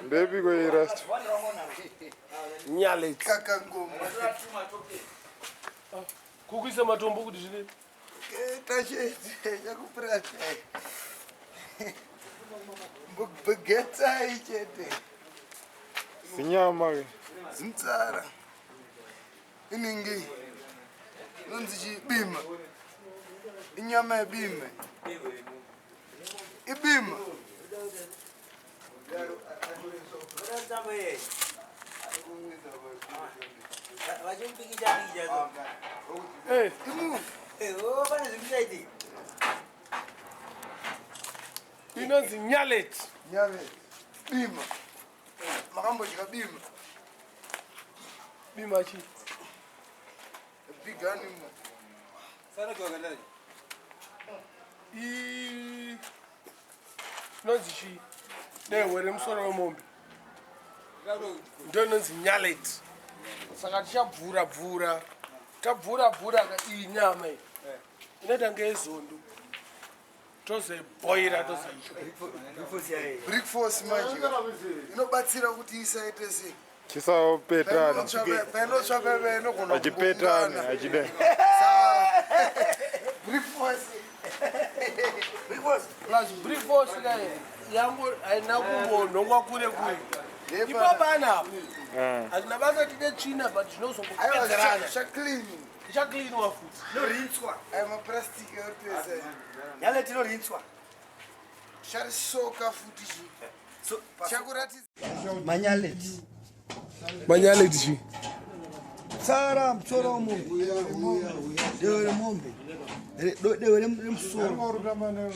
Ndepiko iyi rasta? Nyalet. Kakangoma. Kukuisa matombo kuti zvine. Keta chete chakupurata. Mbugetsai chete. Zinyama ke. Zimutsara. Inenge inonzi chibima. Inyama yebima. Ibima. Inonzi nyalet. Nyalet. Bima. Makambodya bima. Bima chii? Big animal. I inonzi chii? Dehwe remusoro wemombe. Ndo inonzi nyalet. Saka tichabvura bvura. Tabvura bvura ka iyi nyama iyi. Inoita ngeyezondo. Tozoibhoira tozoidya. Brick force manje. Inobatsira kuti isaite sei? Chisapetana. Painotsva paipa inogona Achipetana achida. Brick force. Plus brick force ka yangu haina kumbonhongwa kure kure. Ipapo anapo. Hazvina basa tine tsvina but zvinozongopedzerana. Chaclean. Tichacleanwa futi. Inorinzwa. Aya maplastic aripesa. Nyalet inorinzwa. Charisoka futi chi. Chakuratidza. Manyalet. Manyalet chii? Tsara musoro wemombe. Dehwe remombe. Dehwe remusoro.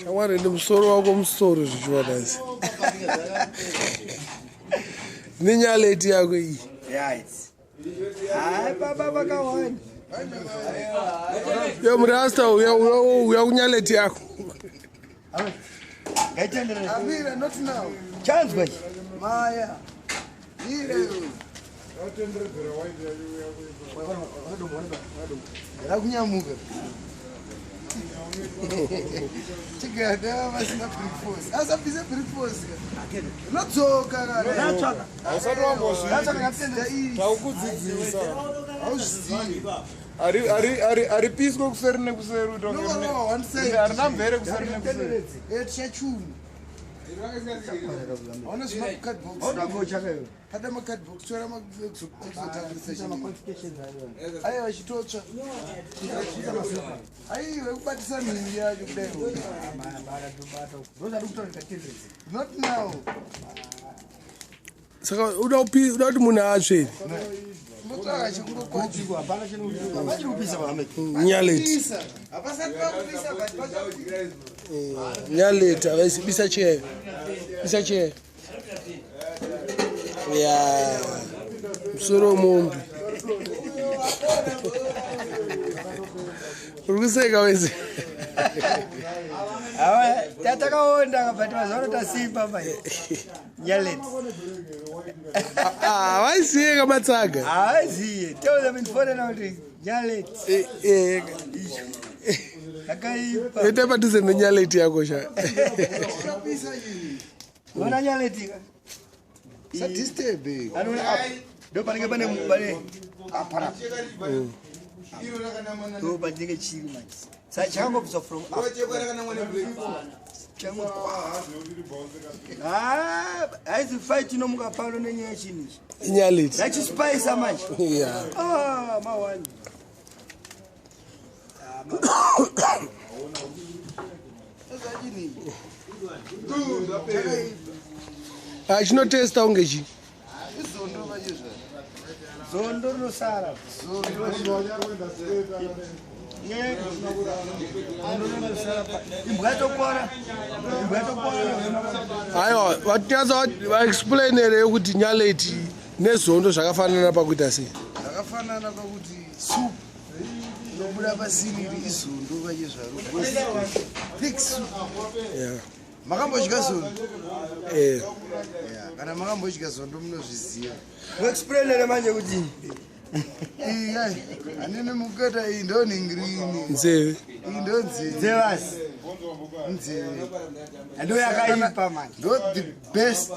Shamwari ndi musoro wako musoro zvichiwa nhasi. Nenyaleti yako iyi. Right. Hayi baba vakawanda. Yo murasta uya uya uya kunyaleti yako. Ngaitenderere. Amira not now. Chanzwa ichi. Maya. Mira. Rakunyamuka. Chigada vasina brick force. Asabvise brick force. Unodzoka kana. Hausati wambozviita. Taukudzidzisa. Hauzvizivi. Ari ari ari aripiswe kuseri nekuseri utonge. Unongorova one side. Harina mvere kuseri nekuseri. Eh tichachuma. Hauna zvima cardbox. Pada macardbox tora makuzotakurisa chinhu. Aiwa chitotsva. Aiwa kubatisa mhindi yacho kudai. Not now. Saka uda upi uda kuti munhu atsve. Unotsvaka chekungokwacha. Nyalet. Pisa. Hapasati pakupisa but pachapisa. Nyalet havaisi bisa chair. Bisa chair. Ya. Musoro wemombe. Uri kuseka wese. Awa tatakaonda but mazuva ano tasimba manje. Nyalet. Ah, vaisiye kamatsaga. Haaziye. Tell them in foreign kuti nyalet. Eh eh. Yakaipa. Ita padhuze nenyaleti yako sha. Chapisa chii. Ona nyalet ka. Sadisturb. Anoona apa. Ndo panenge pane pane apa. Ndo panenge chiri manje. Saka chakangobviswa from up. Ah, haizi fight inomuka pano nenyaya yechinhu ichi. Nyalet. Yachispice manje. Yeah. Ah, mawani. Ah, chinotesta kunge chii? Izondo vachizva. Zondo rinosara. Imbwa yatokora. Imbwa yatokora. Aiwa, vatinyatsa vaexplainere kuti nyaleti nezondo zvakafanana pakuita sei. Zvakafanana pakuti soup inobuda pasiniri izondo vachizvaro. Thick soup. Yeah. Makambodya zondo? Eh. Yeah, kana makambodya zondo munozviziva. Muexplainere manje kuti Iyi kai, hanini muketa iyi ndonhingirini. Nzeve. Iyi ndonzeve. dzevasi. Nzeve. Ndo yakaipa manje. Ndo the best.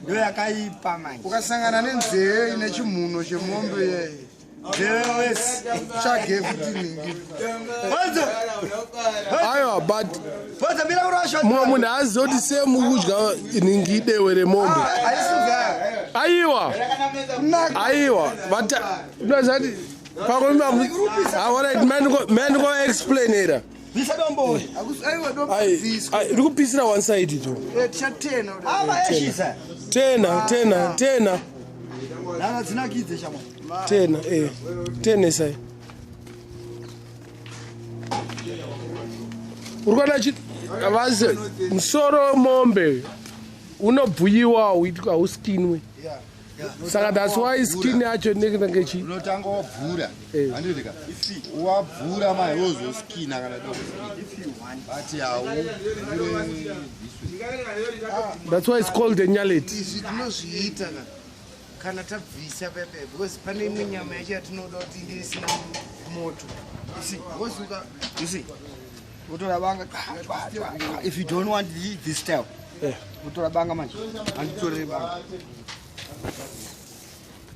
Ndo yakaipa manje. Ukasangana nenzeve ine chimhuno chemombe yeye. Nzeve wese. Tsvage futi ningi. Bonzo. Aiwa, but Bonzo mira kurashwa. mumwe munhu haazivi kuti sei mukudya nhingi dehwe remombe. Haisi nzara. Aiwa, aiwa, unozati pamwe alright, mandikoexplainera. Bisa dombo. Aiwa dombo. Iri kupisira one side to. Tichatena. Ava yeshisa. Tena, tena, tena. Nana dzinakidze shamwa. Tena, tena sai. Uri kuona vazi musoro wemombe unobvuyiwa hauskinwe. Saka that's why skin yacho inenge chi Unotanga wabvura, handiti? Wabvura mai wozoskina kana da kuskina, but haubvure. That's why it's called a nyalet. Izvi tinozviita ka kana tabvisa pepe, because pane imwe nyama yacho yatinoda kuti inge isina moto. Because uka You see. Utora banga. Twa, twa, twa. If you don't want this style. Utora banga manje. Handitorere banga.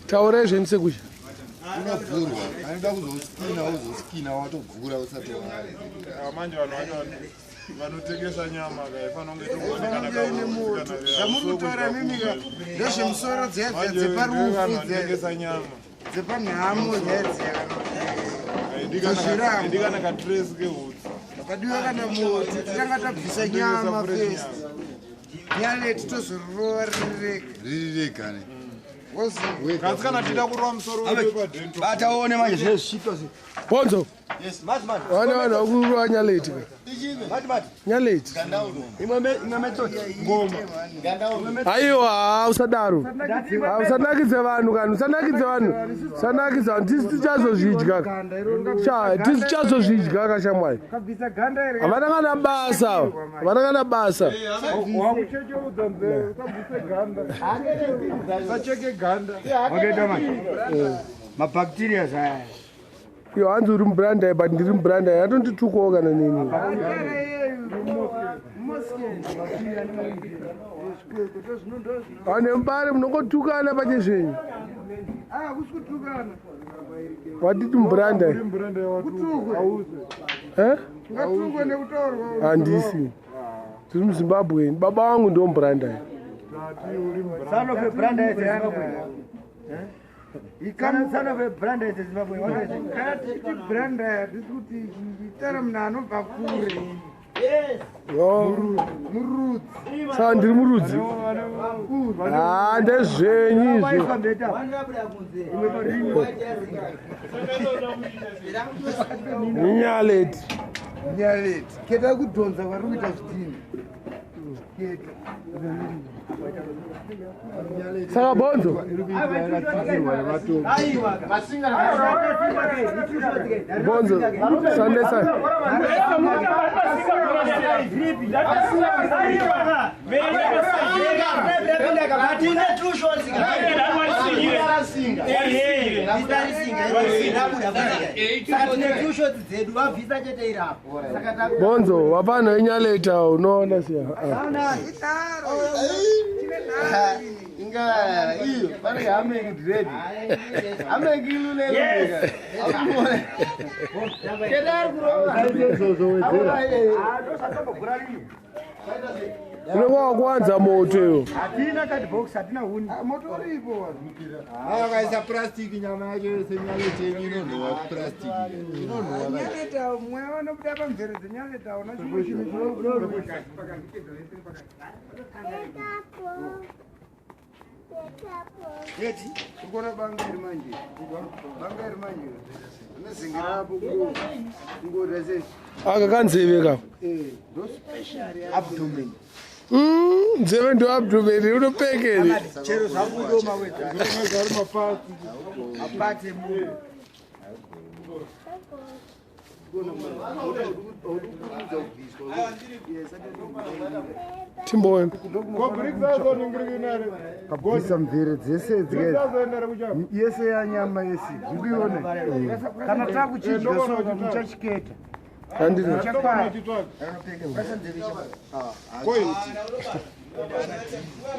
Taurai zvenyu sekusha. Unobvurwa, anoda kuzoskina wozoskina watobvura usati wa Manje vanhu vacho vanotengesa nyama kaifanira kunge toonekana. Ine moto zvamuri kutaura mimika ndezvemusoro dziya dziya dzeparufu dziya Vanotengesa nyama dzepanhamo dziya dziya kana ndikana katresi kehutsi. Padiwa kana moto titanga tabvisa nyama first, nyaleti tozorova riri rega. Riri rega ne. Because Kasi kana tida kurova musoro wedu padento. Bataone manje zvezvito zvi. Bonzo. Yes, mati mati. Vane vanhu vakurova nyaleti ka. Mati mati. Nyaleti. Imwe method. Aiwa, usadaro. Usanakidze vanhu kani, usanakidze vanhu. Usanakidze vanhu, tisu tichazozvidya. Sha, tisu tichazozvidya kashamwari. Kabvisa ganda iri. Havana kana basa. Havana kana basa. Wakuchecheudza nzeve, usabvise ganda, usacheke ganda. Wakaita manje. Mabacteria aya. Iyo hanzi uri mubrandai, but ndiri mubrandai. Atonditukawo kana nini. Vanhu vemubare munongotukana pachezvenyu. Hakusi kutukana. Watiti mubrandai. Mbranda watuka auze. Eh? Ungatukwe nekutaurwa. Handisi. Tiri muZimbabwe. Baba vangu ndiwo mubrandai. Tati uri mbranda. Son of a brand is Zimbabwe. Son of a brand is Zimbabwe. What is it? Kana tichiti branda hatisi kuti itara munhu anobva kure. Yo. Murudzi. Saka ndiri murudzi. Ah, ndezvenyu izvo. Waiswa mbeta. Nyaleti. Nyaleti keta kudhonza kwari kuita zvidhini keta. Saka bonzo. Bonzo. Sunday Sunday. Dzedu vabvisa chete irapo. Bonzo, wapana wenyaleta unoona siya. Ah. Idaro chine nharo. Inga iyo pane hamengi dread hamengi iluleleka kedari kurova. Unenge wakuwanza moto iwo. Hatina cardbox, hatina huni. Moto uripo. Akaisa purastiki nyama yacho yese nyaleti yenyu inonhuwa purastiki inonhuwa. Nyaleta mweya vanobuda pamvere dzenyaleta una chimwe chinhu chinobuda. Urikuona banga iri manje, banga iri manje rinozenge rapo kungorya sei. Aka kanzeve ka. Ndo special. Abdomen. Nzeve ndo abdomen unopekeri. Chero zvabudo mawedza. Mapati emunhu. Timboona. Kabvisa mvere dzese yese yanyama yese ndikuiona. Kana takuchidya soka muchachiketa. Handiti.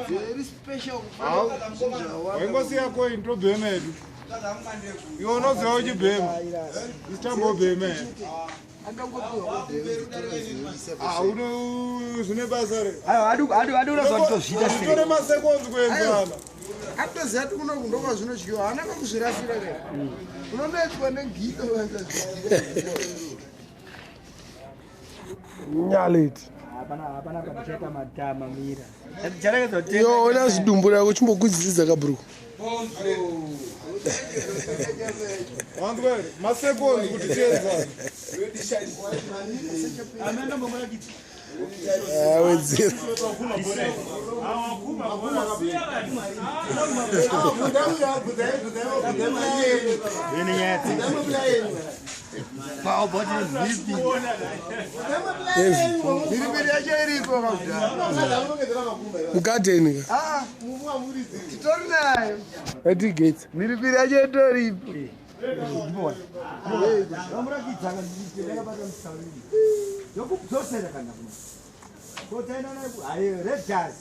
Very special. Waingosiya coin tobhema hedu. Iwe unoziva uchibhema. Isitambobhema hedu. Ah, uno zvine basa re. Aiwa, adi unoziva kutozviita sei. Zvitore masekonzi kuenzana. Atoziva kuti kuno ndokwa zvinodyiwa, haana kwekuzvirasira ke. Unonetswa negito. Nyaleti. Hapana, hapana patichaita matama mira. Yo, ona zvidumbu rako chimbokudzidzidza kabhuruku. Wanzwa here? Masekonzi kuti tienzane. Awedzera. Mhiripiri yacho iripo kakudhara. Mugadheni ka. Ah, titori nayo. Atigates. Mhiripiri yacho itoripo. Yokudzosera kana kuno. Kotaina nayo hayi red jazz.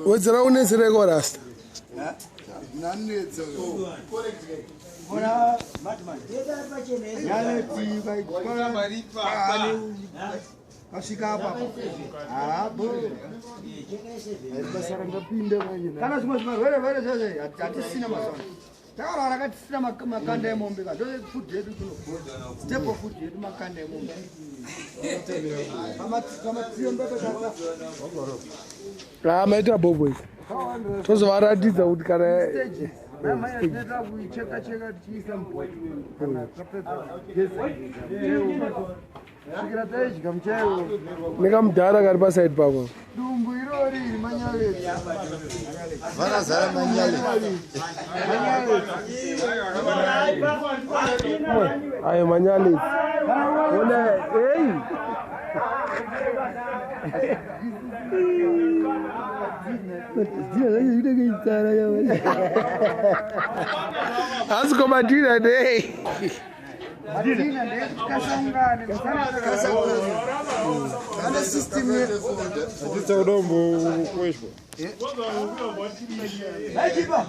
Wedzera unetsereko rasta. Nanetsa. Bona madman. Yaleti Kasvika apa. Ah, bo. Basa rangapinda manje. Kana zvimwe zvimarwere rwere zvese hatisina mazuva ano. Takarwara katisina makanda emombe ka ndo food yedu kuno. Staple food yedu makanda emombe. Pamatiyo mbepe tata. Ah, maita boboys. Tozovaratidza kuti kana Stage. Mama tinoita kuicheka cheka tichiisa mubhodhi. Kana tapedza kugeza. Svikira taidya muchaiwo. nekamudhara kari pasaidi pako. Dumbu irori iri manyaveti. Vanazara manyale. Ayo manyaleti. Ona, hey. Asi komadhina nei. Madhina ndeyekuti kasangane. Ane system ye Hatitsa kuda kumbokweshwa. Hai chipa.